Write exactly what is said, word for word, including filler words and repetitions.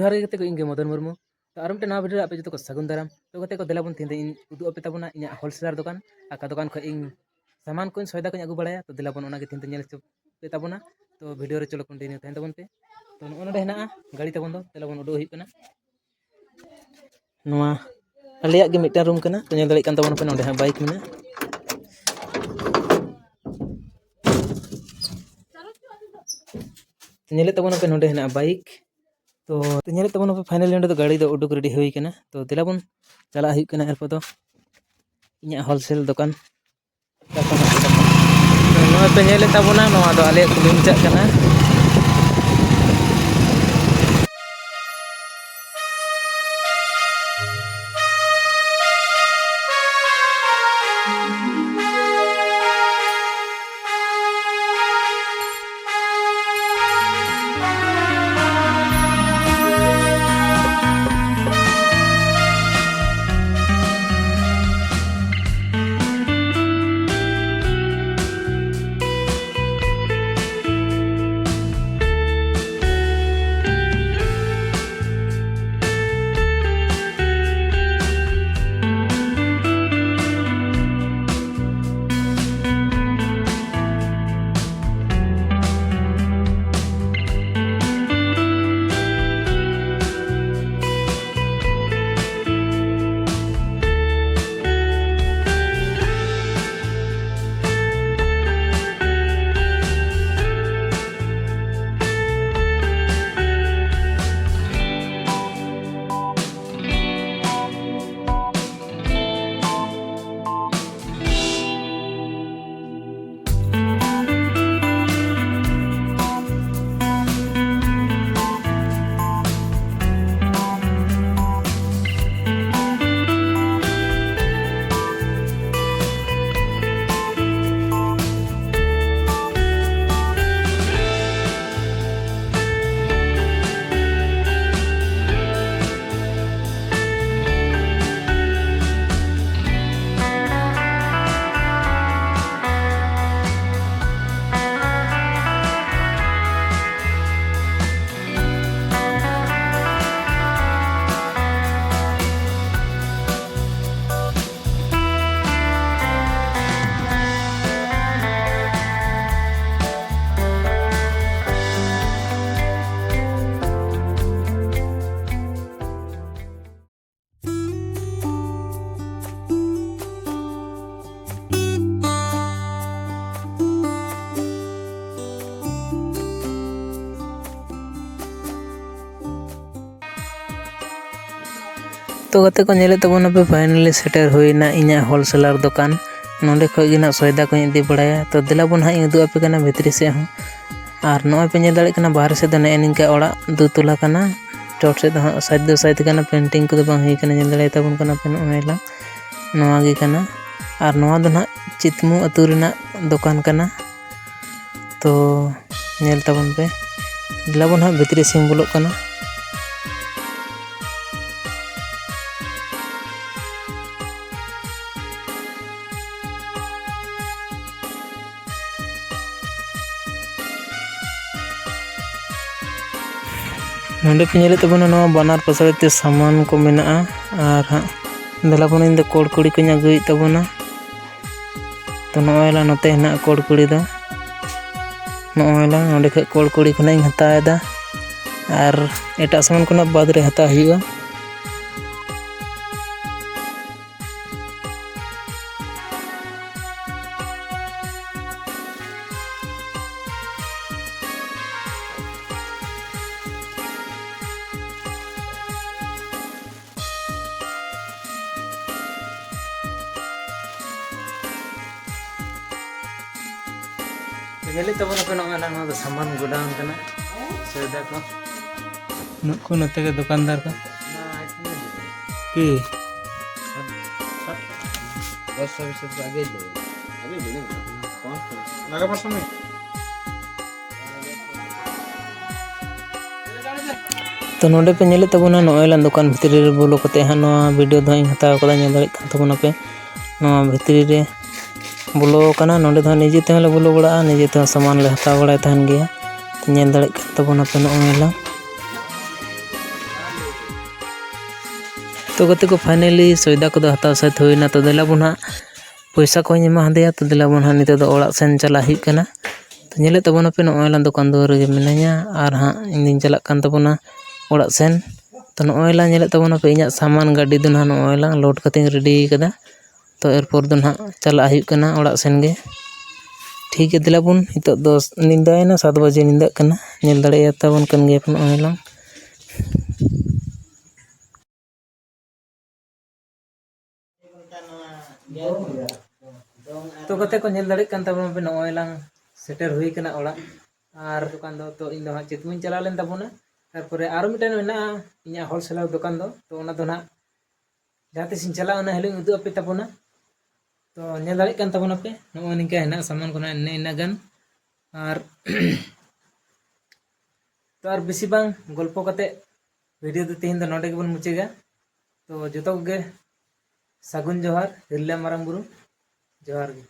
ᱡᱚᱦᱟᱨ ᱜᱮ ᱜᱟᱛᱮ ᱠᱚ, ᱤᱧ ᱜᱮ ᱢᱚᱫᱚᱱ ᱢᱩᱨᱢᱩ᱾ ᱛᱚ ᱟᱨ ᱢᱤᱫᱴᱮᱱ ᱱᱟᱣᱟ ᱵᱷᱤᱰᱤᱭᱳ ᱨᱮ ᱟᱯᱮ ᱡᱚᱛᱚ ᱠᱚ ᱥᱟᱹᱜᱩᱱ ᱫᱟᱨᱟᱢ᱾ ᱛᱚ ᱜᱟᱛᱮ ᱠᱚ, ᱫᱮᱞᱟ ᱵᱚᱱ, ᱛᱮᱦᱮᱧ ᱫᱚ ᱤᱧ ᱩᱫᱩᱜ ᱟᱯᱮ ᱛᱟᱵᱚᱱᱟ ᱤᱧᱟᱹᱜ ᱦᱳᱞᱥᱮᱞᱟᱨ ᱫᱚᱠᱟᱱ, ᱟᱨ ᱚᱠᱟ ᱫᱚᱠᱟᱱ ᱠᱷᱚᱱ ᱤᱧ ᱥᱟᱢᱟᱱ ᱠᱚᱧ, ᱥᱚᱭᱫᱟ ᱠᱚᱧ ᱟᱹᱜᱩ ᱵᱟᱲᱟᱭᱟ᱾ ᱛᱚ ᱫᱮᱞᱟ ᱵᱚᱱ, ᱚᱱᱟᱜᱮ ᱛᱮᱦᱮᱧ ᱫᱚ ᱧᱮᱞ ᱦᱚᱪᱚ ᱯᱮ ᱛᱟᱵᱚᱱᱟ᱾ ᱛᱚ ᱵᱷᱤᱰᱤᱭᱳ ᱨᱮ ᱪᱚᱞᱚ ᱠᱚᱱᱴᱤᱱᱤᱭᱩ ᱛᱟᱦᱮᱱ ᱛᱟᱵᱚᱱ ᱯᱮ᱾ ᱛᱚ ᱱᱚᱜᱼᱚ ᱱᱚᱰᱮ ᱦᱮᱱᱟᱜᱼᱟ ᱜᱟᱹᱲᱤ ᱛᱟᱵᱚᱱ ᱫᱚ, ᱫᱮᱞᱟ ᱵᱚᱱ ᱩᱰᱩᱠ ᱦᱩᱭᱩᱜ ᱠᱟᱱᱟ᱾ ᱱᱚᱣᱟ ᱟᱞᱮᱭᱟᱜ ᱜᱮ ᱢᱤᱫᱴᱟᱝ ᱨᱩᱢ ᱠᱟᱱᱟ᱾ ᱛᱚ ᱧᱮᱞ ᱫᱟᱲᱮᱭᱟᱜ ᱠᱟᱱ ᱛᱟᱵᱚᱱᱟ ᱯᱮ, ᱱᱚᱰᱮ ᱦᱟᱸᱜ ᱵᱟᱭᱤᱠ ᱢᱮᱱᱟᱜᱼᱟ᱾ ᱧᱮᱞᱮᱫ ᱛᱟᱵᱚᱱᱟ ᱯᱮ, ᱱᱚᱰᱮ ᱦᱮᱱᱟᱜᱼᱟ ᱵᱟᱭᱤᱠ᱾ ᱛᱚ ᱧᱮᱞᱮᱫ ᱛᱟᱵᱚᱱᱟ ᱯᱮ, ᱯᱷᱟᱭᱱᱟᱞᱤ ᱱᱚᱰᱮ ᱫᱚ ᱜᱟᱹᱲᱤ ᱫᱚ ᱩᱰᱩᱠ ᱨᱮᱰᱤ ᱦᱩᱭ ᱠᱟᱱᱟ᱾ ᱛᱚ ᱫᱮᱞᱟ ᱵᱚᱱ ᱪᱟᱞᱟᱜ ᱦᱩᱭᱩᱜ ᱠᱟᱱᱟ ᱮᱨᱯᱚᱨ ᱫᱚ ᱤᱧᱟᱹᱜ ᱦᱳᱞᱥᱮᱞ ᱫᱚᱠᱟᱱ᱾ ᱛᱚ ᱱᱚᱜᱼᱚᱭ ᱯᱮ ᱧᱮᱞᱮᱫ ᱛᱟᱵᱚᱱᱟ, ᱱᱚᱣᱟ ᱫᱚ ᱟᱞᱮᱭᱟᱜ ᱠᱩᱞᱦᱤ ᱢᱩᱪᱟᱹᱫ ᱠᱟᱱᱟ᱾ ᱛᱚ ᱜᱟᱛᱮ ᱠᱚ, ᱧᱮᱞᱮᱫ ᱛᱟᱵᱚᱱᱟᱯᱮ, finally ᱥᱮᱴᱮᱨ ᱦᱩᱭᱱᱟ ᱤᱧᱟᱹᱜ wholesaler ᱫᱚᱠᱟᱱ᱾ ᱱᱚᱸᱰᱮ ᱠᱷᱚᱡ ᱜᱮ ᱱᱟᱜ ᱥᱚᱭᱫᱟ ᱠᱚᱧ ᱤᱫᱤ ᱵᱟᱲᱟᱭᱟ᱾ ᱛᱚ ᱫᱮᱞᱟ ᱵᱚᱱ ᱦᱟᱸᱜ ᱤᱧ ᱩᱫᱩᱜ ᱟᱯᱮ ᱠᱟᱱᱟ ᱵᱷᱤᱛᱨᱤ ᱥᱮᱫ ᱦᱚᱸ᱾ ᱟᱨ ᱱᱚᱜᱼᱚᱭ ᱯᱮ ᱧᱮᱞ ᱫᱟᱲᱮᱭᱟᱜ ᱠᱟᱱᱟ, ᱵᱟᱦᱨᱮ ᱥᱮᱫ ᱫᱚ ᱱᱮᱜᱼᱮ ᱱᱤᱝᱠᱟ ᱚᱲᱟᱜ ᱫᱩ ᱛᱚᱞᱟ ᱠᱟᱱᱟ᱾ ᱪᱚᱴ ᱥᱮᱫ ᱫᱚ ᱦᱟᱸᱜ ᱥᱟᱡᱽ ᱫᱚ ᱥᱟᱡᱽ ᱠᱟᱱᱟ, painting ᱠᱚᱫᱚ ᱵᱟᱝ ᱦᱩᱭ ᱠᱟᱱᱟ᱾ ᱧᱮᱞ ᱫᱟᱲᱮᱭᱟᱛᱟᱵᱚᱱ ᱠᱟᱱᱟ ᱯᱮ, ᱱᱚᱜᱼᱚᱭ ᱞᱟᱝ ᱱᱚᱣᱟ ᱜᱮ ᱠᱟᱱᱟ᱾ ᱟᱨ ᱱᱚᱣᱟ ᱫᱚ ᱱᱟᱦᱟᱜ ᱪᱤᱛᱢᱩ ᱟᱹᱛᱩ ᱨᱮᱱᱟᱜ ᱫᱚᱠᱟᱱ ᱠᱟᱱᱟ᱾ ᱛᱚ ᱧᱮᱞ ᱛᱟᱵᱚᱱ ᱯᱮ, ᱫᱮᱞᱟ ᱵᱚᱱ ᱦᱟᱸᱜ ᱵᱷᱤᱛᱨᱤ ᱥᱮᱫ ᱵᱚᱞᱚᱜ ᱠᱟᱱᱟ᱾ ᱱᱚᱸᱰᱮ ᱯᱮ ᱧᱮᱞᱮᱫ ᱛᱟᱵᱚᱱᱟ, ᱱᱚᱣᱟ ᱵᱟᱱᱟᱨ ᱯᱟᱥᱲᱟ ᱛᱮ ᱥᱟᱢᱟᱱ ᱠᱚ ᱢᱮᱱᱟᱜᱼᱟ᱾ ᱟᱨ ᱦᱟᱸᱜ ᱫᱮᱞᱟ ᱵᱚᱱ, ᱤᱧ ᱫᱚ ᱠᱚᱲ ᱠᱩᱲᱤ ᱠᱚᱧ ᱟᱹᱜᱩᱭᱮᱫ ᱛᱟᱵᱚᱱᱟ᱾ ᱛᱚ ᱱᱚᱜᱼᱚᱭ ᱞᱟ ᱱᱚᱛᱮ ᱦᱮᱱᱟᱜᱼᱟ ᱠᱚᱲ ᱠᱩᱲᱤ ᱫᱚ᱾ ᱱᱚᱜᱼᱚᱭ ᱞᱟ ᱱᱚᱸᱰᱮ ᱠᱷᱚᱡ ᱠᱚᱲ ᱠᱩᱲᱤ ᱠᱷᱚᱱᱟᱜ ᱤᱧ ᱦᱟᱛᱟᱣ ᱮᱫᱟ, ᱟᱨ ᱮᱴᱟᱜ ᱥᱟᱢᱟᱱ ᱠᱷᱚᱱᱟᱜ ᱵᱟᱫᱽ ᱨᱮ ᱦᱟᱛᱟᱣ ᱦᱩᱭᱩᱜᱼᱟ᱾ ᱧᱮᱞᱮᱫ ᱛᱟᱵᱚᱱᱟᱯᱮ, ᱱᱚᱜᱼᱚᱭ ᱱᱟᱜ ᱱᱚᱣᱟ ᱫᱚ ᱥᱟᱢᱟᱱ ᱜᱳᱰᱟᱣᱩᱱ ᱠᱟᱱᱟ, ᱥᱚᱭᱫᱟ ᱠᱚ᱾ ᱱᱩᱠᱩ ᱱᱚᱛᱮ ᱜᱮ ᱫᱚᱠᱟᱱᱫᱟᱨ ᱠᱚ᱾ ᱠᱤ? ᱫᱚᱥ ᱪᱷᱟᱵᱵᱤᱥ ᱥᱚ ᱟᱜᱮ ᱫᱮ᱾ ᱟᱜᱮ ᱫᱮ, ᱯᱟᱸᱪ ᱥᱚ᱾ ᱞᱟᱜᱟ ᱯᱟᱸᱪ ᱥᱚ ᱢᱮ᱾ ᱛᱚ ᱱᱚᱰᱮ ᱯᱮ ᱧᱮᱞᱮᱫ ᱛᱟᱵᱚᱱᱟ, ᱱᱚᱜᱼᱚᱭ ᱞᱟᱝ ᱫᱚᱠᱟᱱ ᱵᱷᱤᱛᱨᱤ ᱨᱮ ᱵᱚᱞᱚ ᱠᱟᱛᱮ ᱦᱟᱸᱜ ᱱᱚᱣᱟ video ᱫᱚ ᱦᱟᱸᱜ ᱤᱧ ᱦᱟᱛᱟᱣ ᱠᱟᱫᱟ᱾ ᱧᱮᱞ ᱫᱟᱲᱮᱭᱟᱜ ᱠᱟᱱ ᱛᱟᱵᱚᱱᱟᱯᱮ, ᱱᱚᱣᱟ ᱵᱷᱤᱛᱨᱤ ᱨᱮ ᱵᱚᱞᱚ ᱟᱠᱟᱱᱟ᱾ ᱱᱚᱰᱮ ᱫᱚ ᱦᱟᱸᱜ ᱱᱤᱡᱮ ᱛᱮᱦᱚᱸ ᱞᱮ ᱵᱚᱞᱚ ᱵᱟᱲᱟᱜᱼᱟ, ᱱᱤᱡᱮ ᱛᱮᱦᱚᱸ ᱥᱟᱢᱟᱱ ᱞᱮ ᱦᱟᱛᱟᱣ ᱵᱟᱲᱟᱭ ᱛᱟᱦᱮᱱ ᱜᱮᱭᱟ᱾ ᱛᱚ ᱧᱮᱞ ᱫᱟᱲᱮᱭᱟᱜ ᱠᱟᱱ ᱛᱟᱵᱚᱱᱟᱯᱮ ᱱᱚᱜᱼᱚᱭ ᱞᱟᱝ᱾ ᱛᱚ ᱜᱟᱛᱮ ᱠᱚ, finally ᱥᱚᱭᱫᱟ ᱠᱚᱫᱚ ᱦᱟᱛᱟᱣ ᱥᱟᱹᱛ ᱦᱩᱭᱱᱟ᱾ ᱛᱚ ᱫᱮᱞᱟ ᱵᱚᱱ ᱦᱟᱸᱜ ᱯᱚᱭᱥᱟ ᱠᱚᱧ ᱮᱢᱟ ᱦᱟᱫᱮᱭᱟ᱾ ᱛᱚ ᱫᱮᱞᱟ ᱵᱚᱱ ᱦᱟᱸᱜ ᱱᱤᱛᱚᱜ ᱫᱚ ᱚᱲᱟᱜ ᱥᱮᱱ ᱪᱟᱞᱟᱜ ᱦᱩᱭᱩᱜ ᱠᱟᱱᱟ᱾ ᱛᱚ ᱧᱮᱞᱮᱫ ᱛᱟᱵᱚᱱᱟᱯᱮ, ᱱᱚᱜᱼᱚᱭ ᱞᱟᱝ ᱫᱚᱠᱟᱱ ᱫᱩᱣᱟᱹᱨ ᱨᱮᱜᱮ ᱢᱤᱱᱟᱹᱧᱟ, ᱟᱨ ᱦᱟᱸᱜ ᱤᱧ ᱫᱩᱧ ᱪᱟᱞᱟᱜ ᱠᱟᱱ ᱛᱟᱵᱚᱱᱟ ᱚᱲᱟᱜ ᱥᱮᱱ᱾ ᱛᱚ ᱱᱚᱜᱼᱚᱭ ᱞᱟᱝ ᱧᱮᱞᱮᱫ ᱛᱟᱵᱚᱱᱟᱯᱮ, ᱤᱧᱟᱹᱜ ᱥᱟᱢᱟᱱ ᱜᱟᱹᱰᱤ ᱫᱚ ᱱᱟᱦᱟᱜ ᱱᱚᱜᱼᱚᱭ ᱞᱟᱝ load ᱠᱟᱛᱮᱧ ready ᱠᱟᱫᱟ᱾ ᱛᱚ ᱮᱨᱯᱚᱨ ᱫᱚ ᱱᱟᱦᱟᱜ ᱪᱟᱞᱟᱜ ᱦᱩᱭᱩᱜ ᱠᱟᱱᱟ ᱚᱲᱟᱜ ᱥᱮᱱ ᱜᱮ᱾ ᱴᱷᱤᱠ ᱜᱮᱭᱟ, ᱫᱮᱞᱟ ᱵᱚᱱ, ᱱᱤᱛᱚᱜ ᱫᱚ ᱧᱤᱫᱟᱹᱭᱮᱱᱟ, ᱥᱟᱛ ᱵᱟᱡᱮ ᱧᱤᱫᱟᱹᱜ ᱠᱟᱱᱟ᱾ ᱧᱮᱞ ᱫᱟᱲᱮᱭᱟᱜ ᱛᱟᱵᱚᱱ ᱠᱟᱱ ᱜᱮᱭᱟ ᱯᱮ ᱱᱚᱜᱼᱚᱭ ᱞᱟᱝ᱾ ᱛᱚ ᱜᱟᱛᱮ ᱠᱚ, ᱧᱮᱞ ᱫᱟᱲᱮᱭᱟᱜ ᱠᱟᱱ ᱛᱟᱵᱚᱱᱟ ᱯᱮ, ᱱᱚᱜᱼᱚᱭ ᱞᱟᱝ ᱥᱮᱴᱮᱨ ᱦᱩᱭ ᱠᱟᱱᱟ ᱚᱲᱟᱜ᱾ ᱟᱨ ᱫᱚᱠᱟᱱ ᱫᱚ ᱛᱚ ᱤᱧ ᱫᱚ ᱦᱟᱸᱜ ᱪᱮᱛᱢᱩᱧ ᱪᱟᱞᱟᱣ ᱞᱮᱱ ᱛᱟᱵᱚᱱᱟ᱾ ᱛᱟᱨᱯᱚᱨᱮ ᱟᱨᱚ ᱢᱤᱫᱴᱮᱱ ᱢᱮᱱᱟᱜᱼᱟ ᱤᱧᱟᱹᱜ ᱦᱳᱞᱥᱮᱞᱟᱨ ᱫᱚᱠᱟᱱ ᱫᱚ, ᱛᱚ ᱚᱱᱟ ᱫᱚ ᱱᱟᱦᱟᱜ ᱡᱟᱦᱟᱸ ᱛᱤᱥ ᱤᱧ ᱪᱟᱞᱟᱜᱼᱟ ᱚᱱᱟ ᱦᱤᱞᱳᱜ ᱤᱧ ᱩᱫᱩᱜ ᱟᱯᱮ ᱛᱟᱵᱚᱱᱟ᱾ ᱛᱚ ᱧᱮᱞ ᱫᱟᱲᱮᱭᱟᱜ ᱠᱟᱱ ᱛᱟᱵᱚᱱᱟ ᱯᱮ, ᱱᱚᱜᱼᱚᱭ ᱱᱤᱝᱠᱟ ᱦᱮᱱᱟᱜ ᱥᱟᱢᱟᱱ ᱠᱚ ᱱᱟᱦᱟᱜ ᱤᱱᱟᱹ ᱤᱱᱟᱹ ᱜᱟᱱ᱾ ᱟᱨ ᱛᱚ ᱟᱨ ᱵᱮᱥᱤ ᱵᱟᱝ ᱜᱚᱞᱯᱚ ᱠᱟᱛᱮ ᱵᱷᱤᱰᱤᱭᱳ ᱫᱚ ᱛᱮᱦᱮᱧ ᱫᱚ ᱱᱚᱰᱮ ᱜᱮᱵᱚᱱ ᱢᱩᱪᱟᱹᱫᱟ᱾ ᱛᱚ ᱡᱚᱛᱚ ᱠᱚᱜᱮ ᱥᱟᱹᱜᱩᱱ ᱡᱚᱦᱟᱨ ᱦᱤᱨᱞᱟᱹ ᱢᱟᱨᱟᱝ ᱵᱩᱨᱩ, ᱡᱚᱦᱟᱨ ᱜᱮ᱾